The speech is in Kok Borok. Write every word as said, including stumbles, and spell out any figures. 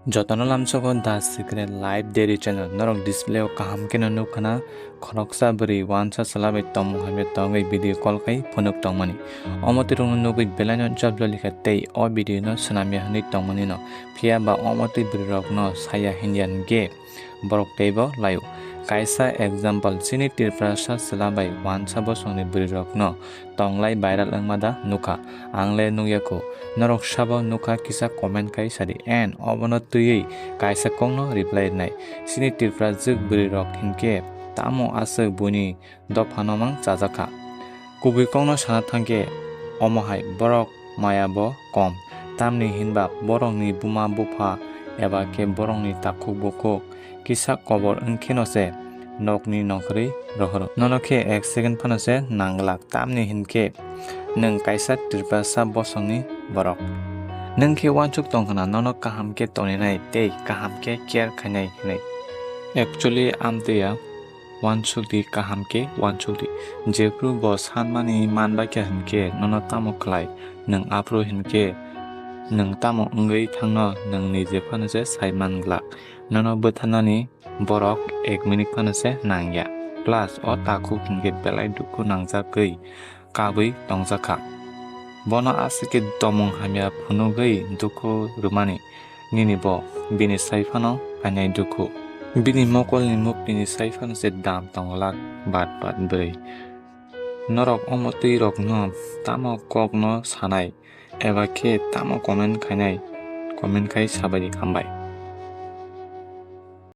Jotono lamsogo The Secret Life Daily Channel. Norok display o kaham kheno nukha na, khoroksa bwrwi wansa chwla bai tongmung hamya tongwi video call khai phunuk tongmani. Omo twi rokno nugwi belaino jablo likha tei o video no swnamya hwnwi tongmani no. Phiya ba omo twi bwrwi rokno saya hinya hwnkhe borok teibo laio. Kaisa example, chini Tiprasa chwla bai wansa bosongni bwrwi rokno tonglai viral wngma da nukha? Ang le nukya kho. Norok sabo nukha kisa comment khai sadi. And obono twiwi kaisa kokno reply rwnai. Chini Tiprajwk bwrwi rok hinkhe tamo aswk buini dophano mang chajakha. Kubui kokno sana thangkhe omo hai borok maya bo kom. Tamni hinba borokni buma bupha eba khe borokni takhuk bukhuk kisa kobor wngkheno se nokni nongkhorwi rohoro. Nono khe ek second phano se nangglak, tamni hinkhe nwng kaisa Tiprasa bosongni borok. Nwng khe uansuk tongkhna nono kaham khe tongninai tei kaham khe care khainai hinwi. Actually, amtwiya uansukdi, kaham khe uansukdi. Jephru bo sanmani manbaikha hinkhe nono tamo khlai? Nwng aphuru hinkhe nwng tamo wngwi thangno nwng nije phano se sai manglak. Nono bwtharnani borok ek minute phano se nangya. Plus o takhuk hinkhe belai dukhu nangjagwi kabui tongjakha. Bono aswk khe tomung hamya phunugwi dukhu rwmani nini bo bini sai phano phainai dukhu. Bini mokolni mukti ni sai phano se dam tonglak bat bat bwrwi. Norok omo twi rokno tamo kokno sanai eba khe tamo comment khainai, comment khai sabaidi hambai.